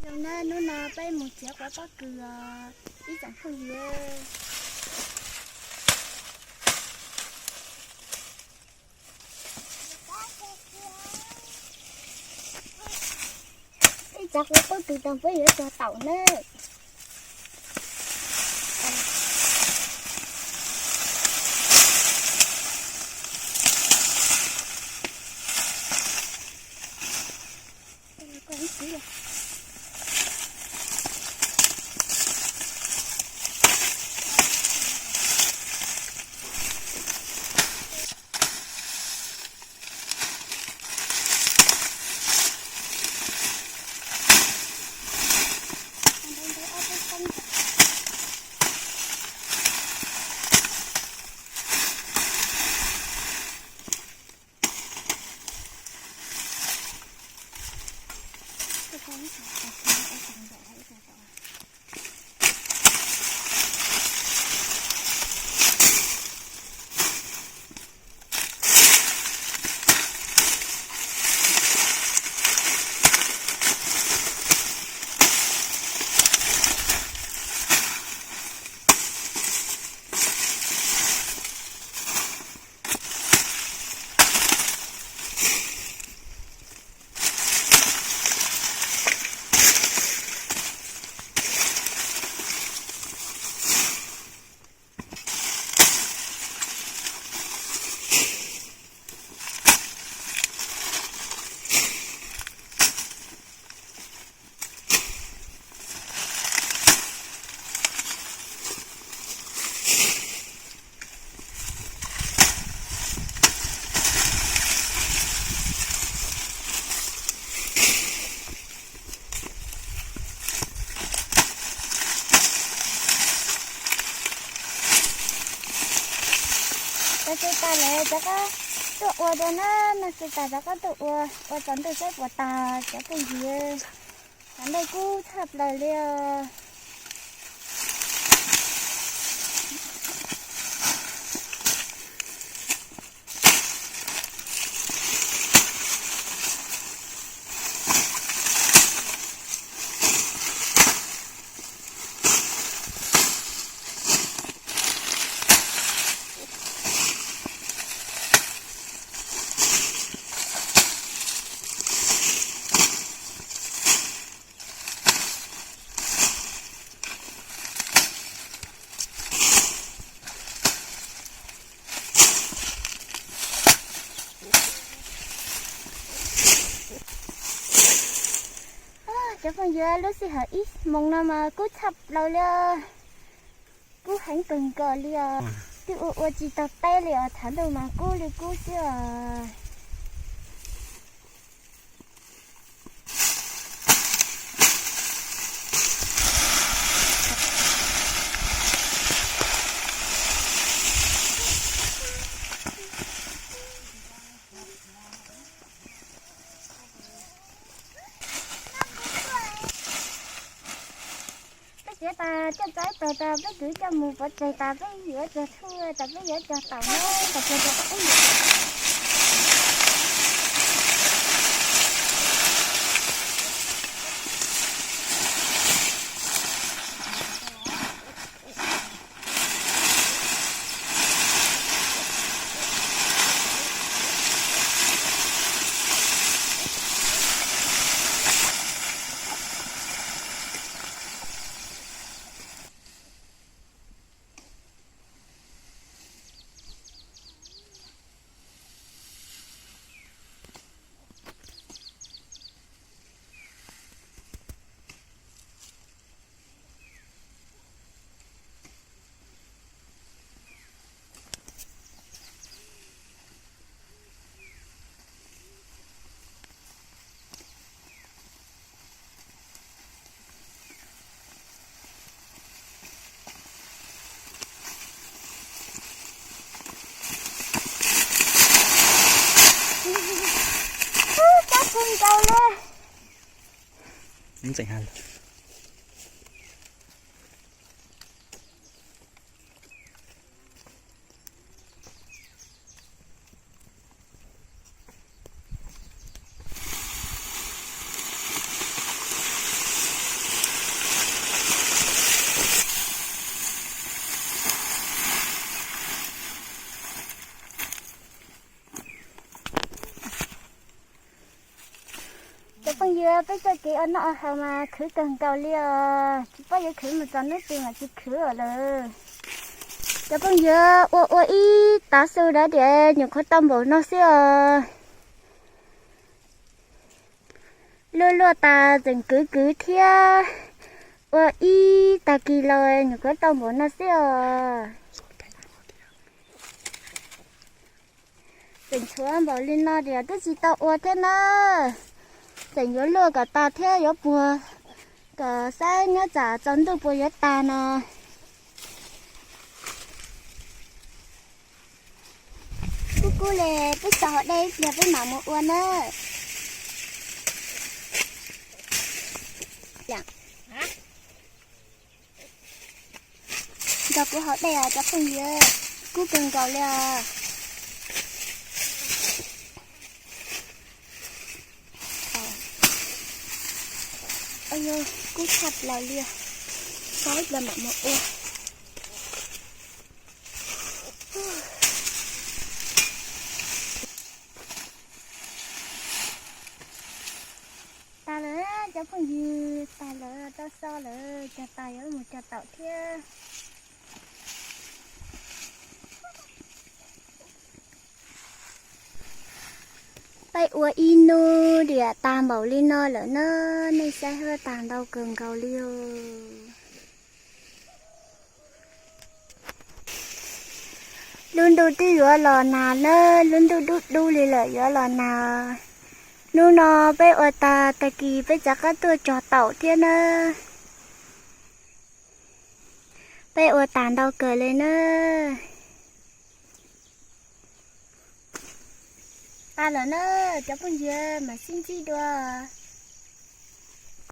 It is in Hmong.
Hnub no peb mus txiav quav pob kws os ib tsoom phooj ywg. Ib tsoom quav pob kws tau peb yuav cog taum na. Cov txuj tas lawm rov qab tuaj ua dua na, noj txuj tas rov qab tuaj ua, ua tsaus ntuj saib puas tas cov phooj ywg. Cov nplej kub tshaj plaws li os. Cov phooj ywg, lub sij hawm ib moos no mas kub tshaj plaws li os. Kub heev kawg nkaus li os. Twb ua ua tsis tau teb li os, thaum ntej mas kub li kub xwb os. Peb txiav tas coj tso ib pawg tas peb kwv coj mus pov tseg tas peb yuav cog tshuaj tas peb yuav cog taum na, tas pawg tas peb ub. Ub, cab kawg nkaus li. Ntxeem ha. Peb txoj kev ua noj ua haus mas khwv kawg nkaus li os, tsis paub yuav khwv mus txog hnub twg mas tsis khwv lawm. Cov phooj ywg, ua ua ib tav su dab diam nyuam qhuav tau npaum no xwb os. Luaj luaj tas tseem kwv kwv thiab, ua ib tag kis los nyuam qhuav tau npaum no xwb os. Tseem tshuav npaum li no tias twb tsis tau ua thiab na. Tseem yuav luaj kom tas thiab yuav puag kom saib nyob tsam tsaus ntuj puas yuav tas no. Kub kub li, peb tso hauv dej ib pliag peb mam mus ua na. Nrog kuv haus dej os cov phooj ywg, kub kawg nkaus li os. Kub tshaj plaws li, tso ib pliag mam mus ua. Tas lawm cov phooj ywg, tas lawm, tau so lawm, cog tas yuav mus cog taum thiab. Peb ua ib hnub diam tas npaum li no lawm na, nej saib hab, tas ntau kawg nkaus li os. Lub ntuj twb yuav los nag na, lub ntuj dub dub li lawm yuav los nag. Hnub no peb ua tas, tag kis peb rov qab tuaj cog taum thiab na. Peb ua tas ntau kawg li na. Tas lawm na cov phooj ywg, mam sib ntsib dua.